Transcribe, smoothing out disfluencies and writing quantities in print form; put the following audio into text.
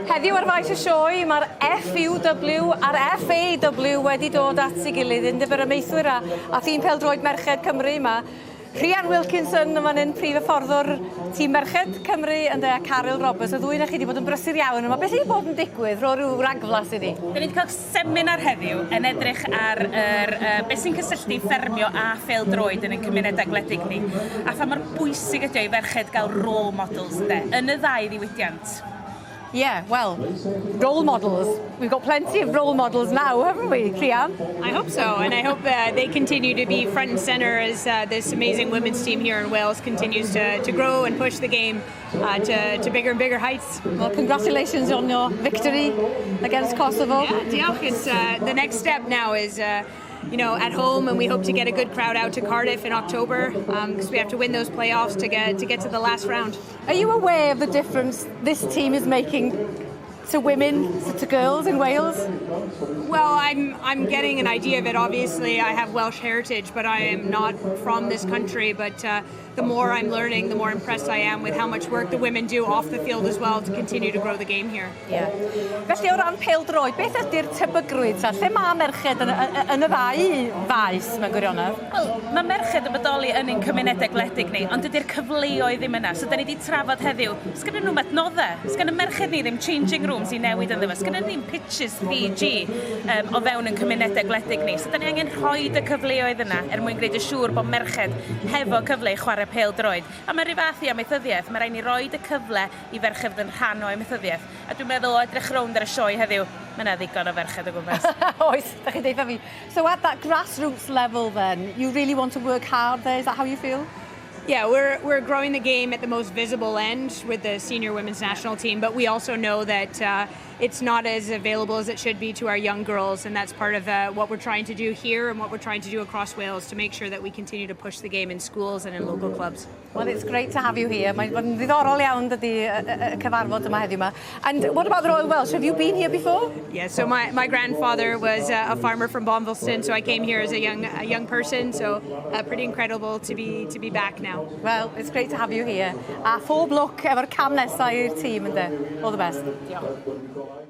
Heddiw ar faes y sioe, mae'r FUW a'r FAW wedi dod at ei gilydd, Undeb yr Amaethwyr a, a thîm pêl-droed Merched Cymru. Mae Rhian Wilkinson yn fan hyn, prif hyfforddwr tîm Merched Cymru, ynde, a Caryl Roberts. Y ddwy ohonoch chi wedi bod yn brysur iawn yma. Beth sydd wedi bod yn digwydd? Rho ryw ragflas i ni. Da ni wedi cael seminar heddiw yn edrych ar yr, uh, beth sy'n cysylltu ffermio a phêl-droed yn ein cymunedau gwledig ni, a pha mor bwysig ydy o i ferched gael role models ynde, yn y ddau ddiwydiant. Yeah, well, role models. We've got plenty of role models now, haven't we, Rhian? I hope so, and I hope they continue to be front and center as this amazing women's team here in Wales continues to grow and push the game to bigger and bigger heights. Well, congratulations on your victory against Kosovo. Yeah, diolch. It's the next step now is at home, and we hope to get a good crowd out to Cardiff in October because we have to win those playoffs to get to the last round. Are you aware of the difference this team is making to women, to girls in Wales? Well, I'm getting an idea of it. Obviously, I have Welsh heritage, but I am not from this country. But the more I'm learning, the more impressed I am with how much work the women do off the field as well to continue to grow the game here. Yeah. Felly o ran pêl-droed, beth ydy'r tebygrwydd ta? Lle mae merched yn, yn, yn y ddau faes mewn gwirionedd? Wel, mae merched yn bodoli yn ein cymunedau gwledig ni, ond dydy'r cyfleoedd ddim yna. So, da ni wedi trafod heddiw, sgynnon nhw'm adnoddau, sgynnon merched ni ddim changing rooms i newid ynddo fo, sgynnon ni ddim pitches 3G o fewn yn cymunedau gwledig ni. So, da ni angen rhoi y cyfleoedd yna er mwyn gwneud yn siŵr bod merched hefo cyfle i chwarae pêl-droed. A mae rhyw fath i amaethyddiaeth, mae rhaid ni roed y cyfle i ferched fod yn rhan o amaethyddiaeth. A dwi'n meddwl o edrych rownd ar y sioe heddiw, mae yna ddigon o ferched o gwmpas. Oes, da chi'n deud fi. So at that grassroots level then, you really want to work hard there, is that how you feel? Yeah, we're growing the game at the most visible end with the senior women's national team, but we also know that it's not as available as it should be to our young girls, and that's part of what we're trying to do here and what we're trying to do across Wales to make sure that we continue to push the game in schools and in local clubs. Well, it's great to have you here. Mae'n bod yn ddiddorol iawn dydy y, y, y cyfarfod yma heddiw yma. And what about the Royal Welsh? Have you been here before? Yeah, so my grandfather was a farmer from Bonvilston, so I came here as a young person, so pretty incredible to be back now. Well, it's great to have you here. A phob lwc efo'r cam nesaf i'r tîm, ynde? All the best. Diolch.